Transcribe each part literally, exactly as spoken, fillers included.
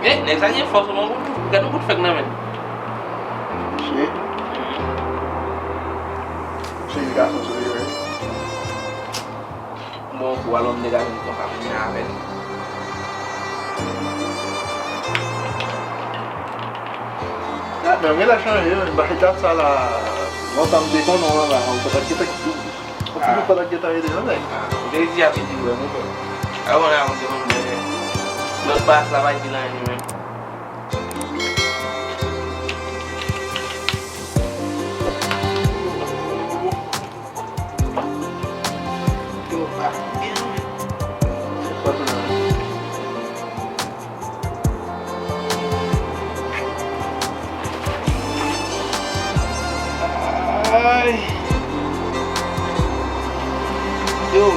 Eh, nèg sa gen fòs, ou bon, gad yon kout fèk nan men. Mesye. Mesye, li gason sou li, wi. Bon, pou alòm nèg avè m konsa, men avè l. Ya, men mwen la chanje, men bay dat sa la, lontan m te konnen w la, ou pa t gentan, ou pa t gentan ede nan nèg. Ah, ou te di a piti vrè, mon frè. Avan la, mwen te konn byen. Lòt bas la, pa di l anyen, men. Ay. Yo.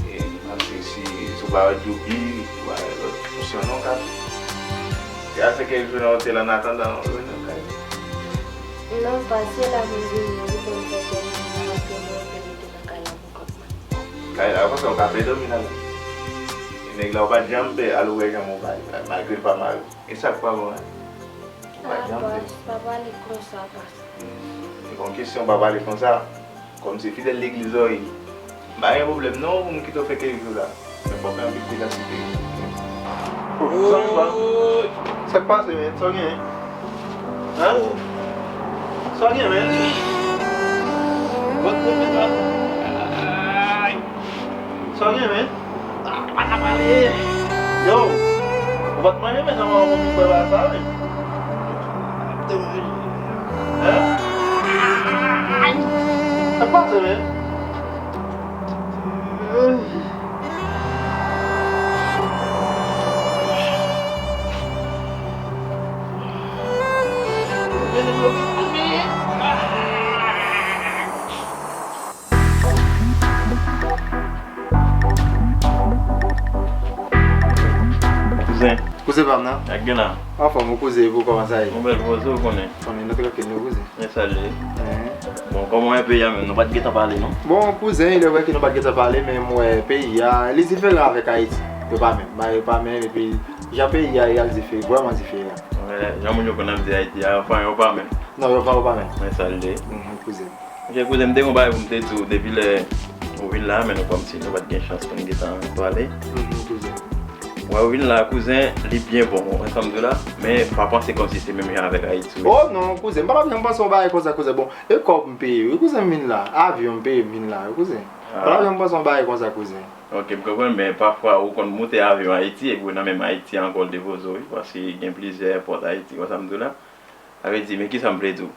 E, m ap di si, si w pa wè Djoubi, w pa wè lòt misyon non, ka. E al fè kèk jou nan otèl an atandan w vin nan kay. Non, pase la pou m vini, wi, pou m fè kèk jou nan otèl, mwen vin rete nan kay la pou kont mwen. Kay la, konsa w ka fè dòmi la. E nèg la, w pa t janm pè al wè jan mwen bay, malgre l pa mari w. E sa k pa bon, en? Ou pa t janm pè. Pas, pa pale konsa, pas. Se pa yon kesyon pa pale konsa. Kòmsi fidèl legliz ou ye. M pa gen pwoblèm non pou m kite w fè kèk jou la. Men fò w fè anpil vivasite. Oh, zanmi pa m. Sa k pase, men? Sa w gen? Hein? Sa w gen, men? Sa w gen, men? Ah, pa ta pale. Yo, ou pa t manje, men, nan moman pou m bwè bagay sa, men. Hein? Sa k pase, men? Kouzen. Kouzen pa m nan? Ak gen la. Anfòm, ou kouzen, e pou kòman sa ye? Mwen bèl, poze, ou konnen. Konnen nou trankil, nou kouzen. Men sa l ye. Bon, kòman w wè peyi a menm? Nou pa t gentan pale, non? Bon, kouzen, il est vrai ke nou pa t gentan pale, men m wè peyi a, li diferan avèk Ayiti. Yo pa menm. Bagay yo pa menm, epi jan peyi a ye a, l diferan, vrèman diferan. Jan moun yo konn ap di Ayiti a, anfen, yo pa menm. Non, yo pa, yo pa menm. Men sa l ye. Mhm, kouzen. Ok, kouzen, m te gen yon bagay pou m te di w depi lè ou vin la, men nou kòmsi nou pa t gen chans pou n gentan pale. Mhm, kouzen. Wè, ou vin la, kouzen, li byen bon, ou konprann sa m di w la, men pa panse kòmsi se menm jan avèk Ayiti, wi. Oh non, kouzen, m pa t ap janm panse yon bagay konsa, kouzen. Bon, e kòb m peye, wi, kouzen, m vin la. Avyon m peye, m vin la, wi, kouzen. M pa t ap janm panse yon bagay konsa, kouzen. Ok, m konprann, men pafwa ou konn moute avyon Ayiti, epi w nan menm Ayiti ankò, l depoze w, wi, paske gen plizyè èpòt Ayiti, ou konprann sa m di w la. Sa vle di, men kisa m vle di w?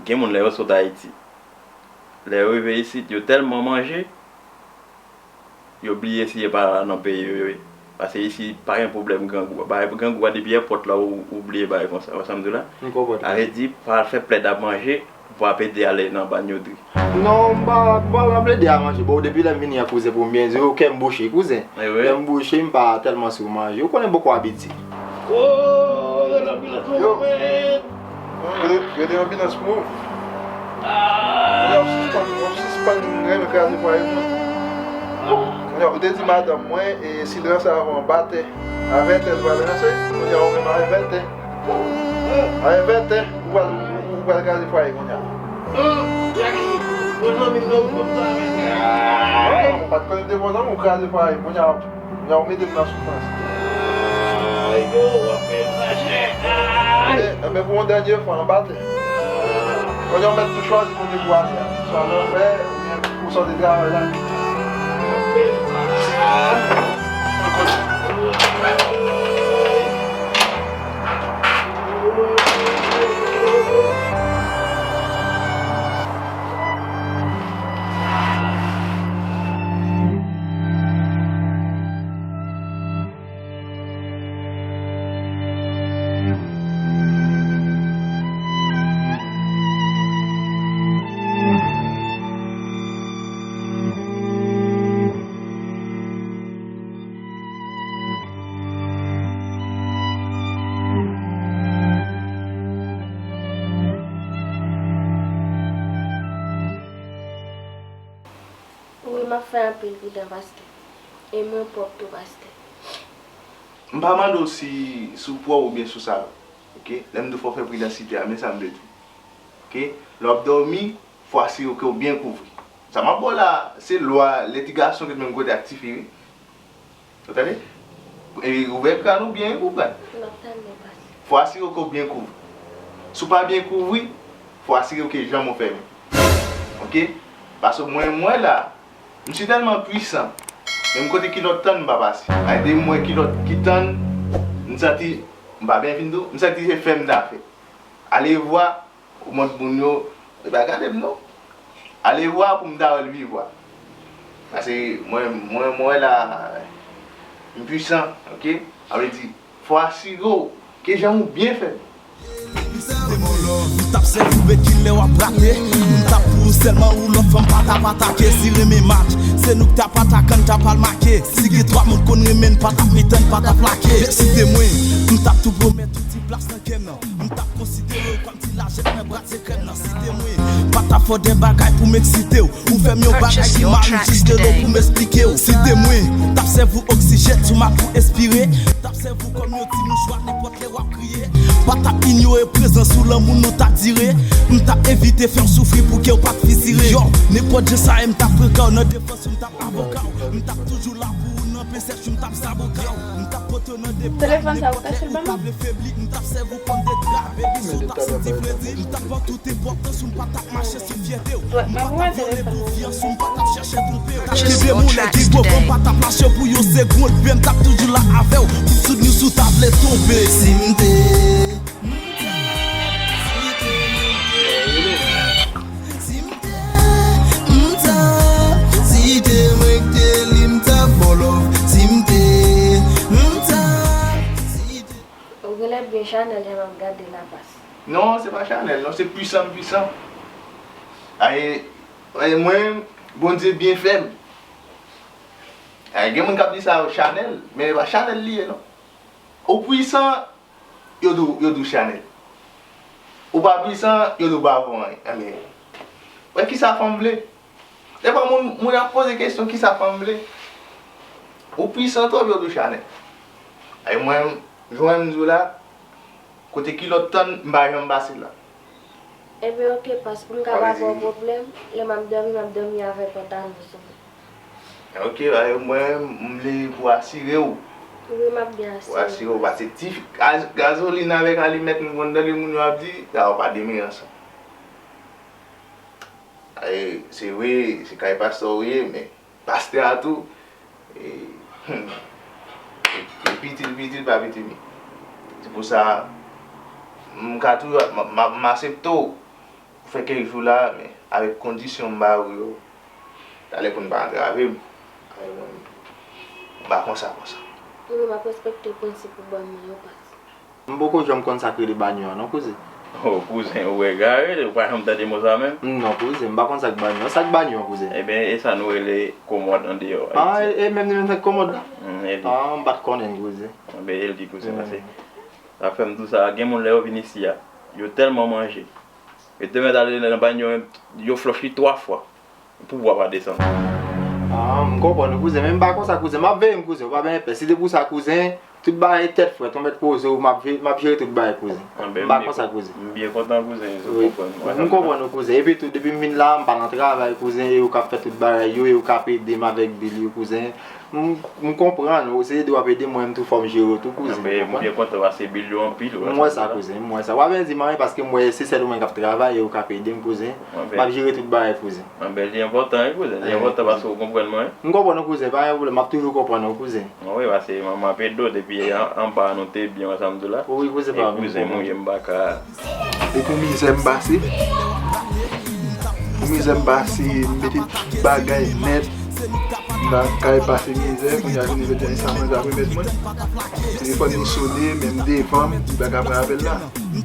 Gen moun lè yo sot Ayiti, lè yo rive isit, yo tèlman manje, yo bliye si e pa nan peyi yo yo ye. Paske isi pa gen pwoblèm grangou. Bagay grangou a depi èpòt la ou, ou bliye bagay konsa. Ou konprann sa m di w la? M konprann. Sa vle di, pa al fè plèd ap manje, pou ap ede ale nan banyodri. Non, m pa, m pa pran plede a manje. Bon, depi lè m vini an, kouzen, pou m byen di w, kè m bouche, kouzen. E wi. Kè m bouche, m pa tèlman sou manje. Ou konnen bòkò abitye. Oh, rele anbilans pou mwen. Rele, rele anbilans pou ou. Ah. Kounye a w sispann, w sispann renmen kraze fwaye moun. Kounye a, ou te di madanm mwen, e, si l ranse avan w, batè. A vèt è l pral ranse, kounye a ou menm a vèt è. A vèt è, ou pral, ou pral kraze fwaye kounye a. Ou pa t konnen m te bon zanmi w, kraze fwaye kounye a. Kounye a ou mete m nan soufrans. Enben, pou yon dènye fwa, anba tè. Kounye a ou mèt tou chwazi kote pou ale a. Swa lanfè, oubyen ou sòti travay la. Wi, m ap fè anpil pridan, pastè. E mwen pwòp tou, pastè. M pa mande w si, si w pwòp oubyen si w sal. Oke? Lè m di w fò w fè pridansite a, men sa m vle di. Oke? Lè w ap dòmi, fò w asire w ke w byen kouvri. Sa m ap ba w la, se lwa lè ti gason ki menm kote ak ti fi, wi. Ou tande? E ouvè kràn ou byen, wi, konprann. M ap tande, pastè. Fò w asire w ke w byen kouvri. Si w pa byen kouvri, fò w asire w ke janm ou fèmen. Oke? Paske mwen, mwen la, m si tèlman pwisan. Menm kote kilòt tann, m pa pase. Ay, depi m wè kilòt ki tann, m santi, m pa byen fin di w, m santi se fè m ta fè. Alevwa, ou mond moun yo, yo pa gade m non. Alevwa pou m ta wè l vivwa. Paske mwen, mwen, mwen la, m pwisan, oke? Sa vle di, fò w asire w ke janm ou byen fèmen. M t ap sèvi w, men kilè w ap rate. M t ap pou ou sèlman, ou lòt fanm pa t ap atake. Si renmen match, se nou k t ap atakan, n t ap al make. Si gen twa moun konn renmen n, pa t ap mitan, n pa t ap lake. Site mwen, m t ap tou pwomèt ou ti plas nan kè m nan. M t ap konsidere w kòm ti lajèt nan bra sekrè m nan. Site mwen, pa t ap fè w de bagay pou m eksite w. Ou fè m yon bagay ki mari jis de lo pou m esplike w. Site mwen, t ap sèvi w oksijèn sou m ap pou espire. T ap sèvi w kòm yon ti mouchwa nenpòt lè w ap kriye. Pa t ap inyore prezans ou, lanmou nou t ap dire. M t ap evite fè w soufri pou ke w pa t fizire. Yo, nenpòt jan sa ye, m t ap frekan w nan defans ou, m t ap avoka w. M t ap toujou la pou ou nan pesèch ou, m t ap saboka w. M t ap pote w nan depa, nenpòt lè ou ta vle febli. M t ap sèvi w kòm de dra, baby, si w t ap santi fredi. M t ap ba w tout enpòtans ou, m pa t ap mache sou fyète w. M pa t ap vyole pou vyans ou, m pa t ap chèche twonpe w. Kenbe m ou lè ki gwo van, m pa t ap lache w pou yon segonn. Pen m t ap toujou la avè w pou m soutni w si w ta vle tonbe. Si m te. Si m te. M ta. Si te mwen k te li, m t ap ba w love. Si m te. M ta. Si te. Ou genlè byen chanèl jan m ap gade la, pastè. Non, se pa chanèl, non, se pwisan m pwisan. Ay, ay, mwen, Bondye byen fè m. Ay, gen moun k ap di sa yo chanèl, men e pa chanèl li ye, non. Ou pwisan, yo di w, yo di w chanèl. Ou pa pwisan, yo di w pa vo anyen. Enben, wè kisa fanm vle? Defwa moun, moun ap poze kesyon kisa fanm vle. Ou pwisan twòp, yo di w chanèl. Ay, mwen, jan m di w la, kote kilòt tann, m pa janm pase la. Enben, oke, pastè, pou m ka pa ba w pwoblèm, lè m ap dòmi, m ap dòmi avèk pantalon sou mwen. Oke, ba, mwen, m vle pou asire w. Wi, m ap byen asire w. Pou asire w, pase ti gaz, gazolin avèk alimèt m konn tande moun yo ap di, sa yo pa de men ansanm. E, se vre, se kay pastè w ye, men pastè a tou, e, hmm, e piti l piti l pa piti li. Se pou sa, m ka toujou, m, m, m aksepte w. Ou fè kèk jou la, men avèk kondisyon m ba ou yo, talè pou n pa antrave m. Ay, mwen, m pa konsa, konsa. Wi, m ap respekte prensip ou ban m nan yo, pastè. M poko janm konn sa k rele banyo an, non, kouzen. O, kouzen, ou egare, ou pa janm tande mo sa menm? Non, kouzen, m pa konn sa k banyo an. Sa k banyo an, kouzen? Eben, e sa nou rele komòd andeyò Ayiti. A, e menm li menm sa k komòd la? A, m pa t konnen, kouzen. Eben, e l ki kouzen, paske sa fè m di w sa, gen moun lè yo vin isi a, yo tèlman manje, yo te mèt ale nan banyo, yo flòch li twa fwa. Pouvwa pa desann. Ah, m konprann ou, kouzen, men m pa konsa, kouzen. M ap veye m, kouzen, ou pa bezwen pè. Si se pou sa, kouzen, tout bagay tèt frèt, ou mèt poze w, m ap ve-, m ap jere tout bagay, kouzen. M pa konsa, kouzen. M byen kontan, kouzen, si w konprann. M konprann ou, kouzen. Epi tou, depi m vin la, m pa nan travay, kouzen, e ou k ap fè tout bagay yo, e ou k ap ede m avèk bil yo, kouzen. M, m konprann, ou se ede w ap ede m, mwen menm tou fò m jere w tou, kouzen. Anben, m byen kontan, paske bil yo anpil, ou wè sa m di w la. M wè sa, kouzen, m wè sa. W pa bezwen di m anyen, paske m wè se sèl ou menm k ap travay, e ou k ap ede m, kouzen. M ap jere tout bagay, kouzen. Anben, li enpòtan, wi, kouzen. Li enpòtan paske ou konprann mwen. M konprann ou, kouzen, pa gen pwoblèm, m ap toujou konprann ou, kouzen. Wi, paske m, m ap ede w depi an, anba a nou te byen, wè sa m di w la. Wi, kouzen, pa gen pwoblèm. E kouzen, mwen, m pa ka. E pou mizè m pase, pou mizè m pase, m mete tout bagay nèt. M pa kay pase mizè, kounye a jounen jodi a, e sa mwen ka remèt mwen. Telefòn li sone, men m devan m, m pa ka pran apèl la. Li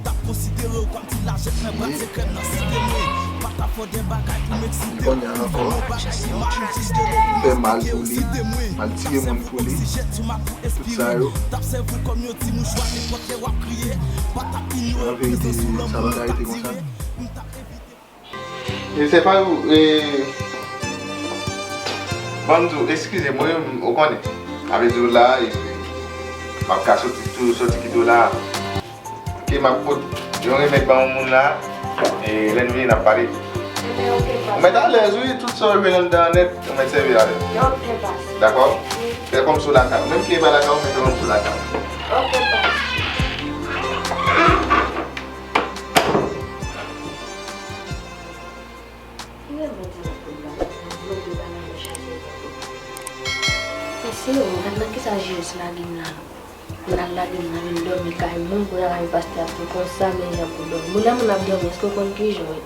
konnen ankò. M fè mal pou li, m al tiye moun pou li. Tout sa yo. An verite, sa pa ka rete konsa. E se pa yo, e, Ban m di w, eskize m, wi, ou konnen. Sa vle di w la, e, m ap ka soti tou, soti kite w la. Ok, m ap pot yon remèd ban yon moun la, e lè n vini n ap pale. Enben, ok, pas. Ou mèt alèz, wi, tout sa w jwenn anndan an nèt, ou mèt sèvi avè l. Ok, pas. Dakò? Wi. Fè kòmsi w lakay ou. Menm ke e pa lakay ou, men fè kòmsi w lakay ou. Ok, pas. Ki renmen di nan koud la, nan vlope bagay nan chache. Mesye yo, gad nan kisa Jezi lage m la. Pou l al lage m nan vin dòmi kay moun, pou l al lage pastè ap tou konsa, men jan pou dòmi. Bon, lè moun ap dòmi, èske w konn ki jan w ye?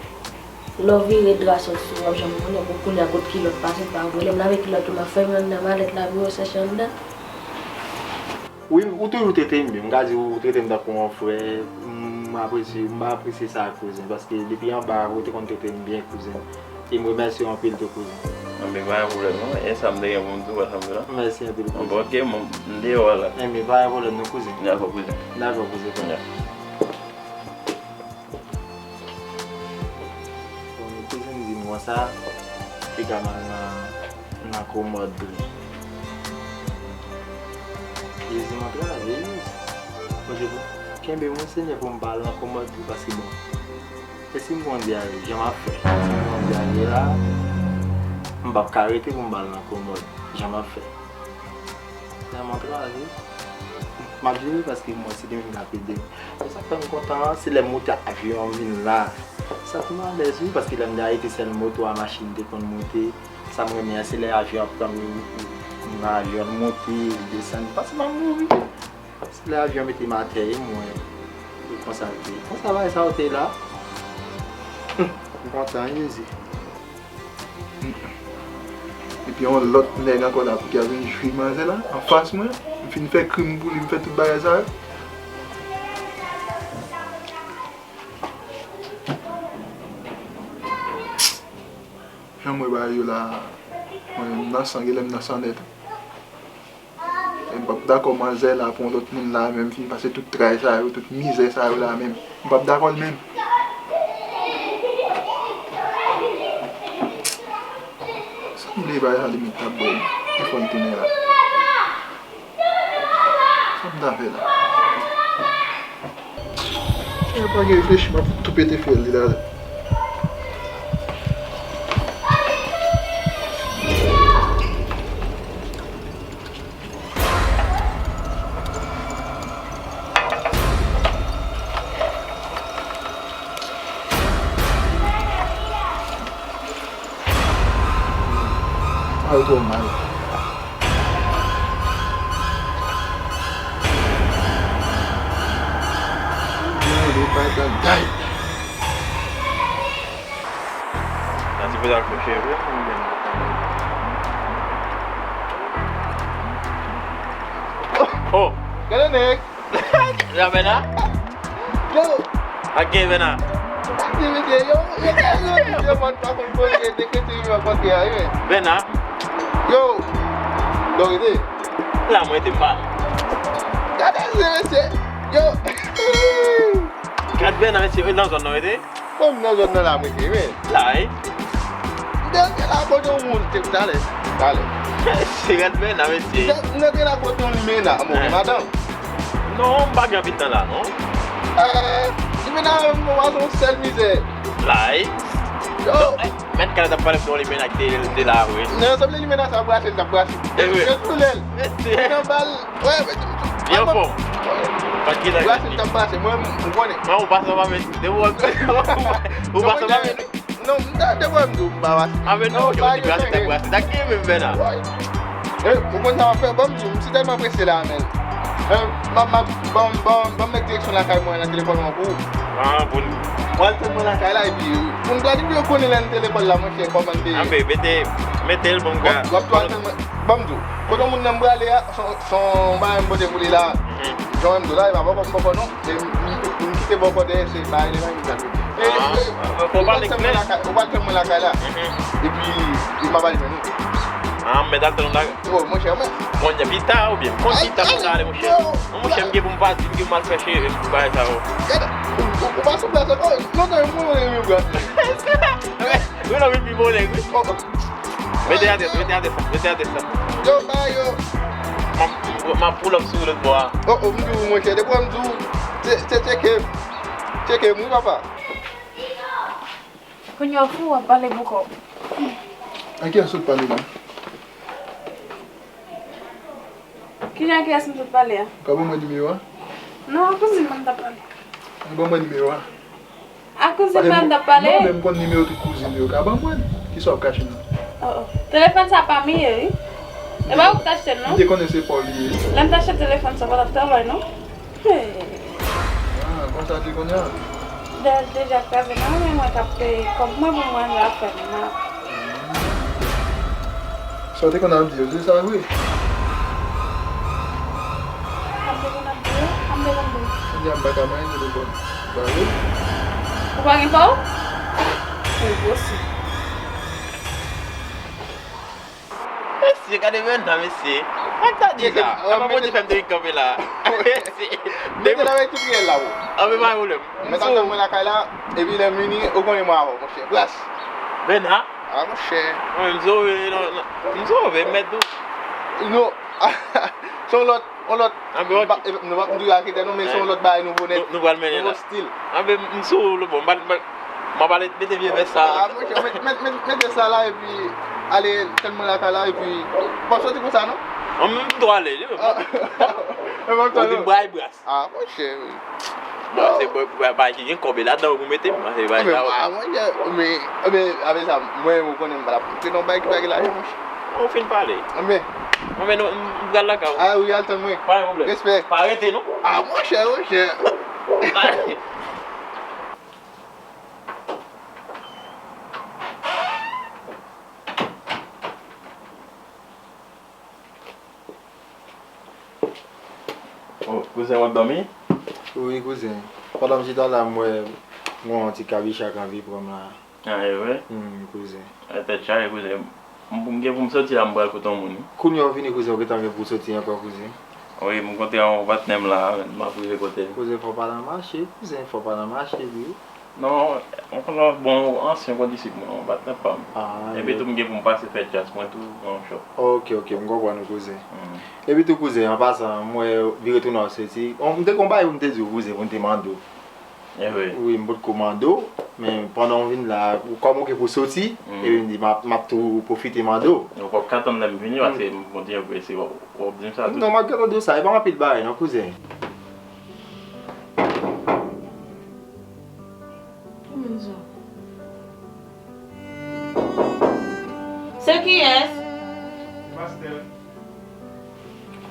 Lè w vire dra sot sou w, w ap janm konnen, pou kounye a kot kilòt pase, pa vre. Lè m lave kilòt ou, m ap fèmen anndan malèt la, pou yo chèche anndan. Wi, ou toujou trete m byen. M ka di w, ou trete m tankou yon frè. M apresye, m apresye sa, kouzen, paske depi anba, ou te konn trete m byen, kouzen. E m remèsye w anpil tou, kouzen. Anben, pa gen pwoblèm, non. E sa m te gen pou m di w, pa sanble la. Mèsi anpil, kouzen. Anben, ok, m, m deyò a la. Enben, pa gen pwoblèm, non, kouzen. Dakò, kouzen. Dakò, kouzen. Ya. Bon, kouzen di m konsa, piga m al nan, nan komòd li. Jezi m antrave, wi. Bondye, kenbe mwen, Senyè, pou m pa al nan komòd li, paske bon, e si m gon dyare, jan m ap fè? Si m gon dyare la, m p ap ka rete pou m pa al nan komòd, jan m ap fè? Lè m antrave, m ap jere paske m wè se li menm k ap ede m. Men sa k fè m kontan an, se lè m moute avyon an vin la. Santi m alèz wi, paske lè m te arete sèl moto a machin m te konn moute. Sa m renmen an, se lè avyon ap pran m, m nan avyon, l monte, l desann. Panse m ap mouri. Se lè avyon mete m atè, e mwen, e konsa l te ye. Konsa bagay sa yo te ye la. M kontan, Jezi. Epi yon lòt nèg ankò la pou ki ap vin jwi manzè la, anfas mwen. M fin fè krim pou li, m fè tout bagay sa yo. Jan m wè bagay yo la, mwen menm nan san, genlè m nan san nèt. E m p ap dakò manzè la pou yon lòt moun la menm vin pase tout tray sa yo, tout mizè sa yo la menm. M p ap dakò l menm. Sanble bagay sa li menm t ap bwè, ki fò l te gen la. Sa m ta fè la? E pa gen reflechi, m ap tou pete fyèl li la. Ay, twò mal. Gade, bay bagay. Nan ti pwodakte cheve, ou menm. Oh! Gade nèg! Sa Bèna? Yo! Ak gen Bèna? Ak gen mesye, yo, yo, yo, yo, yo, mwen pa konn kote, te kete yo kontre a, wi. Bèna? Yo! Yo, rete. La, mwen te pa. Gade se mesye, yo! Gad Bèna, mesye, nan zòn nan, rete? Bon, m nan zòn nan la, mwen te, men. La, wi. M te antre la kote yon moun, te, talè, talè. Mesye, gad Bèna, mesye. M te, m te antre la kote yon limena, mwen gen madanm. Non, m pa gen anpil tan la, non. Eh, limena, mwen wè se yon sèl mizè. La, wi. Yo. Non, eh, mèt kay la t ap pale m de yon limena ki te, te la, wi. Non, sanble limena sa ap brase, l t ap brase. E vre. Yo, koulè l. Mesye. Nan bal. Wi, men, li anfòm. Wi. Paske la, Brasil t ap pase, mwen, m konnen. Non, ou pa sa pa met, depi w ap, ou pa sa pa met. Non, m ta, depi w ap di w m pa pase. A, men non, ok, ou di Brasil t ap pase. Sa ki menm fè la? Wi. E, ou konn sa m ap fè? Ban m di w, m si tèlman prese la, men. E, m ap, m ap, ban, ban, ban m met direksyon lakay mwen nan telefòn mwen pou ou. A, pou n. W al tann mwen lakay la, epi, pou m gade pou yo konnen lè n te lekòl la, monchè, kòman n te ye. A, men, mete, mete l, bon, m ka. W ap, w ap tou al tann mwen. Ban m di w, kote moun nan m prale a, se yon, se yon bagay m pote pou li la. Mhm. Jan m di w la, e pa bòkò m bòkò non. E m, m, m kite bòkò dèyè, se bagay li menm li prale. E, ah, e, fò w pale klè. Ou pral tann mwen lakay, ou pral tann mwen lakay la. Mhm. Epi, epi m ap ale jwenn ou. Ah, m mèt al tann ou lakay. Yo, monchè, mwen. Bon, pita oubyen? Konn pita pou m ta ale, monchè. Non, monchè, m gen pou m pati, m gen pou m al fè cheve m pou bagay sa yo. Gade, ou, ou, ou pa sou plas ankò? Lontan yo mwen renmen Brasil. Wi, non, wi, pi bon nèg, wi. Oh, oh. Mete adrès, mete adrès la, mete adrès la. Yo, ba yo. M ap, m ap pull up sou lòt bò a. Oh, oh, m di w, monchè, depi w wè m di w, tche-, tche-, tcheke m. Tcheke m, wi, papa. Kounye a w fou, w ap pale pou kò w. A kiyès ou t pale la? Kijan kiyès m t ap pale a? Ou ka ban mwen nimewo a? Non, a kouzin mwen m t ap pale. Ban mwen nimewo a. A kouzin mwen m t ap pale? Non, men m konn nimewo tout kouzin yo. Ka ban mwen. Kisa w ap kache nan? Oh, oh. Telefòn sa pa m li ye, wi. E pa ou ki t achte l, non? M te konnen se pa w li ye. Lè m t achte telefòn sa, pa t ap travay, non? Hey. Ah, konsa di kounye a? Dèyè l deja kraze nan men mwen k ap peye kòb mwen pou mwen la fè m mal. Sa w te konn ap di yo, se sa vre? Sa m te konn ap di yo? Sa m te konn di yo? Kounye a m pa ka manyen telefòn. Ba yo. Ou pa gen pa w? Enposib. Mesye, gade Brenda, mesye. Sa k ta di sa? Apa Bondye fè m te vin kanpe la? Mesye. Mete l avèk tout riyèl la, bro. Anben, pa gen pwoblèm. Mèt ap tann mwen lakay la, epi lè m vini, ou konnen mwen avè w, monchè. Bras. Brenda? Ah, monchè. Mwen, m sove, non, non. M sove, m mèt tou. Non. Se yon lòt, yon lòt. Anben, ok. M pa, m pa, m di raketè, non, men se yon lòt bagay nouvo nèt. Nou, nou pral mennen la. Nouvo stil. Anben, m sou le bon. M pral, m pral, m ap ale mete vye vès sa. Ah, monchè, met, met, met, mete sa la, epi ale tann mwen lakay la, epi pa soti konsa, non? An, m tou ale, li. Ah. E pa ou di m bray bras. Ah, monchè. Bon, se pa, pa, pa ki gen kòb ladan pou mete m, se pa sa. Ah, monchè, men, men, avè sa, mwen, ou konnen m pa la pou mete non bay ki pa gen lajan, monchè. Ou fin pale. Men. Mwen, men, nou, m pral lakay ou. Ah, wi, al tann mwen. Pa gen pwoblèm. Respè. Pa rete, non. Ah, monchè, monchè. Oh, kouzen, w ap dòmi? Wi, kouzen. Pandan m chita la, m wè yon ti kabicha k anvi pran m la. Ah, e vre? Hmm, kouzen. Eh, tèt chaje, kouzen. M, m gen pou m soti la, m pral kote yon moun, wi. Kounye a w vini, kouzen, ou gentan gen pou w soti ankò, kouzen? Wi, m kontre yon patnè m la, m ap rive kote l. Kouzen, fò w pa nan mache, kouzen, fò w pa nan mache, wi. Non, yon bon ansyen kondisip mwen, yon patnè pa m. Ah, epi tou, m gen pou m pase fè djaz mwen tou nan yon shop. Ok, ok, m konprann ou, kouzen. Hmm. Epi tou, kouzen, an pasan, m wè vire tounen w soti. On, m te gon bagay pou m te di w, kouzen, pou m te mande w. E vre. Wi, m potko mande w, men pandan w vin la, ou kòm ou gen pou soti, hmm, epi m di, m ap, m ap tou pwofite mande w. Ou p ap ka tann lè m vini, paske m kontinye prese, w ap, w ap di m sa tou. Non, m ap gentan di w sa, e pa anpil bagay, non, kouzen. Ki moun sa? Se kiyès? Pastè.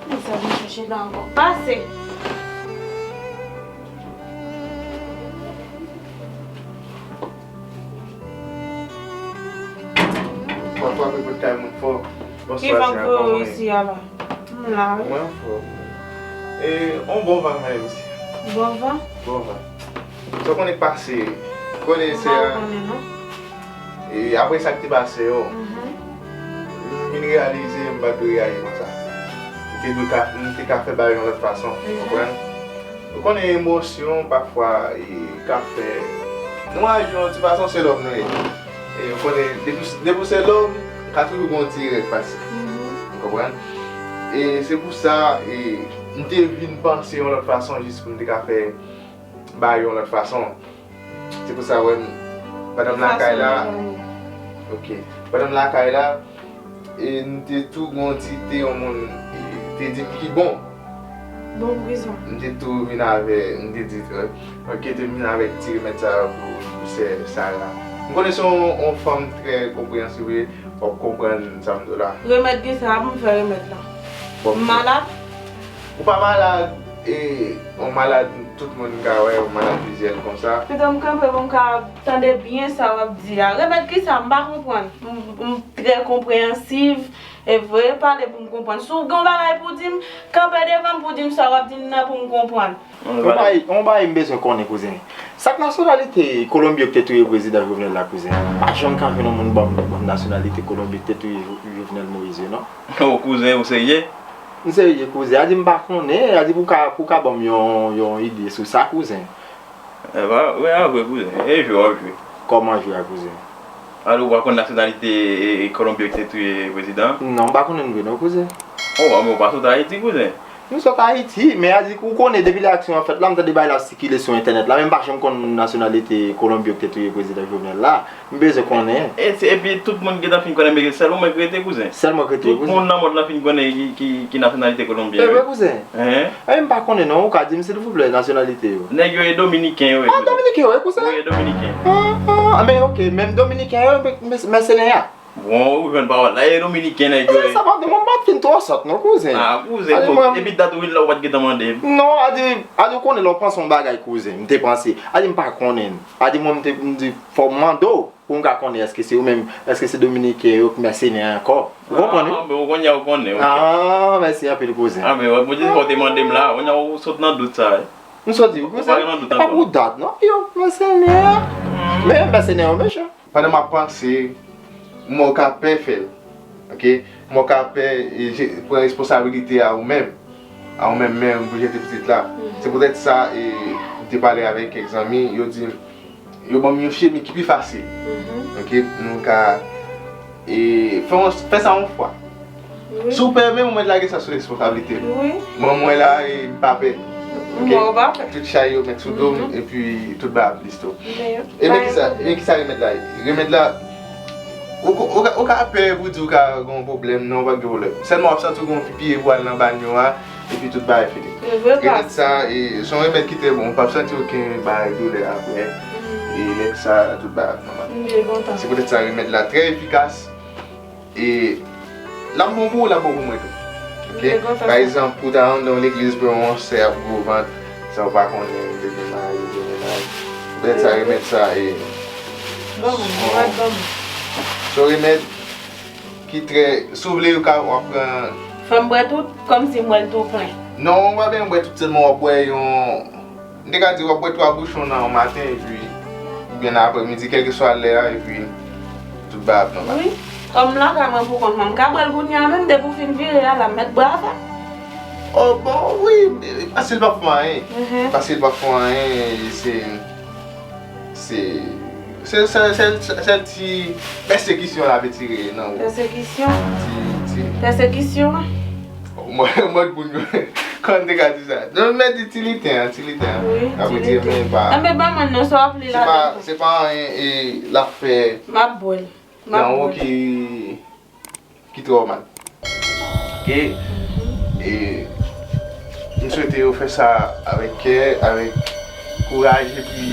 Men sa vin chèche la ankò. Pase! Pafwa, mwen pot kay moun fò. Bonswa, Ki fòm pou ou isi a la? M la, wi. Mwen anfòm. E, on bon van mwen isi. Bon van? Bon van. Sa w konnen k pase, konnen se, m pa konnen, non. E apre sa k te pase yo, mhm, m vin reyalize m pa t dwe reyaji konsa. M te dwe ka, m te ka fè bagay yon lòt fason, mhm, konprann? Ou konnen emosyon, pafwa, e, ka fè nou aji yon ti fason, se lòm nou ye. E, ou konnen, depi, depi w se lòm, ka toujou gen yon ti erè k pase. Mhm. Ou konprann? E se pou sa, e, m te vin panse yon lòt fason, jis pou m te ka fè bagay yon lòt fason. Se pou sa, wè m, pandan m lakay la, ok, pandan m lakay la, e m te tou gen yon ti te yon moun, e, te di m ki bon. Bon, pou kisa? M te tou vin avè, m te di, ok, te vin avèk ti remèd sa yo pou, pou sè Sara. M konnen se yon, yon fanm trè konpreyansiv, w ap konprann sa m di w la. Remèd kisa? Pou m fè remèd la. Bon, m malad? Ou pa malad, e, yon malad, tout moun ka wè yon malad vizyèl konsa. Pito m kanpe pou m ka tande byen sa w ap di a. Remèd kisa? M pa konprann. M, m trè konpreyansiv. E vre, pale pou m konprann. Si w gen yon bagay pou di m, kanpe devan m pou di m sa w ap di m nan pou m konprann. Yon bagay, yon bagay m bezwen konnen, kouzen. Sa k nasyonalite Kolonbi yo ki te touye prezidan Jovenel la, kouzen? M pa janm ka jwenn yon moun ban m, ban m nasyonalite Kolonbi ki te touye Jo-, Jovenel Moïse yo, non. O kouzen, ou serye? M serye, kouzen. A di m pa konnen, a di pou ka, pou ka ban m yon, yon ide sou sa, kouzen. E pa, wi, a vre, kouzen. E jwe, w ap jwe. Kòman jwe a, kouzen? Alò, ou pa konn nasyonalite, e, e, Kolonbyen ki te touye prezidan an? Non, m pa konnen l vre non, kouzen. Oh, men ou pa sot Ayiti, kouzen? M sot Ayiti, men a di, ou konnen, depi lè aksyon an fèt la, m tande bagay la ap sikile sou entènèt la, men m pa janm konn nasyonalite Kolonbyen ki te touye prezidan Jovenel la. M bezwen konnen. E, e, epi tout moun gentan fin konnen, men sèl ou menm ki rete, kouzen. Sèl mwen ki rete, kouzen. Tout moun nan mond lan fin konnen ki, ki, ki nasyonalite Kolonbyen. E vre, kouzen? Hein? E, m pa konnen non, ou ka di m silvouplè nasyonalite yo? Nèg yo e dominiken yo ye, kouzen. Ah, dominiken yo ye, kouzen? Wi, e dominiken. Ah, ah, men ok, menm dominiken yo, men, men, mèsenè a. Bon, ou jwenn pawòl la, e dominiken nèg yo ye. Sa pa, mwen pa t fin twò sòt non, kouzen. Ah, kouzen, bon, epi dat ou vin la, ou pa t gentan mande m. Non, a di, a di ou konnen lè w panse yon bagay, kouzen, m te panse. A di m pa konnen. A di mwen, m te, m di, fò m mande w. Pou m ka konnen èske se ou menm, èske se dominiken yo k mèsenè ankò. Ou konprann, wi? Ah, men ou konnen, ou konnen, ok. Ah, mèsi anpil, kouzen. Ah, men wè, Bondye fè w te mande m la, kounye a ou sot nan dout sa, wi. M sot di, ou pa gen nan dout ankò. E pa pou dat, non, yo, mèsenè. Men mèsenè yo mechan. Pandan m ap panse, m wè w ka pè fè l, ok? M wè w ka pè, e, je-, pran responsabilite a ou menm. A ou menm, menm, pou jete pitit la. Se poutèt sa, e, m te pale avèk kèk zanmi, yo di m, yo ban m yon chemi ki pi fasil. Ok, nou ka, e, fè yon, fè sa yon fwa. Si w pè, men ou mèt lage sa sou responsablite m. Mwen, mwen la, e, m pa pè. Ok? Tout chay yo mèt sou do m, epi tout bagay ap lis tou. E men kisa, e men kisa remèd la ye? Remèd la, ou, ou, ou ka, ou ka pè pou di ou ka gen yon pwoblèm, non, ou pa gen pwoblèm. Sèlman w ap santi w gen yon pipiye pou al nan banyo a, epi tout bagay fini. Remèd sa, e, se yon remèd ki trè bon. Ou p ap santi okenn bagay doulè apre. E lè sa, tout bagay ap nòmal. Se poutèt sa remèd la trè efikas. E l ap bon pou ou, l ap bon pou mwen tou. Ok? Pa egzanp, ou ta anndan yon legliz, pou yon sè ap gwo vant, san w pa konnen, ou te gen mari, ou te gen mennaj. Poutèt sa remèd sa, e, se yon remèd ki trè, si w vle, ou ka, w ap pran. Fò m bwè tout, kòmsi m bwè l tou plen. Non, ou pa bezwen bwè tout, sèlman w ap bwè yon, m te ka di w ap bwè twa bouchon nan yon maten, epi, oubyen nan aprèmidi, kèlkeswa lè a, epi tout bagay ap nòmal. Wi, kòm m lakay mwen pou kont mwen, m ka bwè l kounye a menm, depi w fin vire a la, m mèt bwè avè w. Oh, bon, wi, paske l p ap fè anyen. Paske l p ap fè anyen, e se, Se, se, se, se, se, se ti pèsekisyon l ap retire nan ou. Pèsekisyon? Ti, ti. Pèsekisyon? Mwen, mwen moun yo, kòman te ka di sa? Non, men di ti liten an, ti liten an. Wi, ti liten. L ap retire, men pa. Enben, ban mwen non, sa w ap li la. Se pa, se pa anyen, e, l ap fè. M ap bwè l. M ap bwè l. Nan ou ki ki twò mal. Ok? E m swete yo fè sa avèk kè, avèk kouraj, epi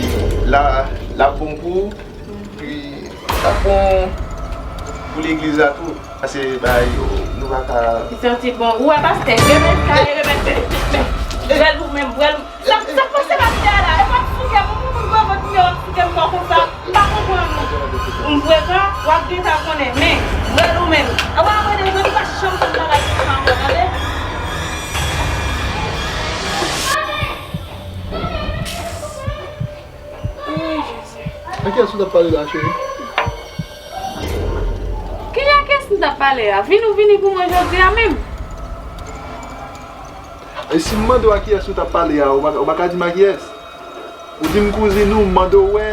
la, l ap bon pou ou, epi l ap bon pou legliz la tou. Paske bagay yo, nou pa ka. Li santi bon. Ou wè pastè, remèd sa, e remèd, bwè l ou menm, bwè l ou. Sa, sa k pase pastè a la? E w ap souke m, ou moun gwo vant mwen, w ap souke m fò konsa? M pa konprann ou. M frekan, w ap gentan konnen, men, bwè l ou menm. E w ap mande, jodi pa janm konn bagay konsa ankò, tande? Woy, Jezi. A kiyès ou t ap pale la, cheri? Ki jan kiyès m t ap pale a? Vini ou vini pou mwen jodi a menm? E si m mande w a kiyès ou t ap pale a, ou pa, ou pa ka di m a kiyès? Ou di m kouzin ou, m mande w wè,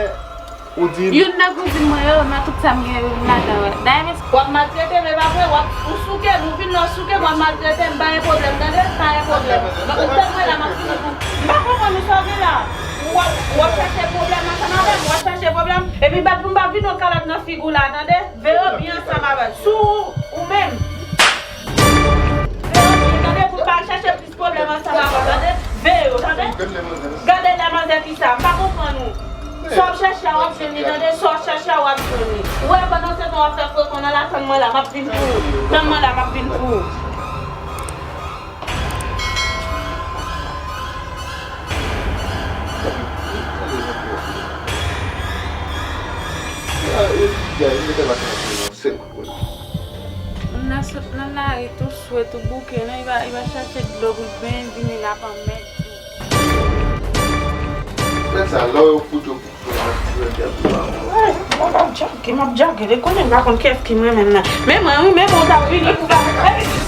ou di m. Youn nan kouzin mwen yo, nan tout sa m gen, youn ladan yo. Dayè, men. W ap maltrete m, e pa vre? W ap, ou souke m, ou vin la, w souke m, w ap maltrete m, pa gen pwoblèm, tande? Pa gen pwoblèm. Ou tann mwen la, m ap fini pou. M pa konprann ou sa w gen la. Ou ap, w ap chache pwoblèm ansanm avè m, w ap chache pwoblèm. Epi bat pou m pa vide yon kalòt nan figi w la, tande? Veye w byen ansanm avè l. Sou ou menm. Veye w byen, tande, pou m pa al chache plis pwoblèm ansanm avè w, tande? Veye w, tande? Gade lè manzè ki sa, m pa konprann ou. Sa w ap chache a, w ap jwenn li, tande? Sa w ap chache a, w ap jwenn li. Ou wè, pandan se tan w ap fè frekan nan la, tann mwen la, m ap vin pou ou. Tann mwen la, m ap vin pou ou. Moun nan sot nan lari tou swe, tou bouke, non, li va, li va chache dlo pou l benyen vini la, pa mèt tou. Fè sa, lò yo fout yo pou fè yon ti rèd pou pa mwen. Ay, mwen pa djòge, m ap djòge, li konnen m pa konn kiyès ki mwen menm nan. Men mwen, wi, men mwen, w t ap vini pou pa.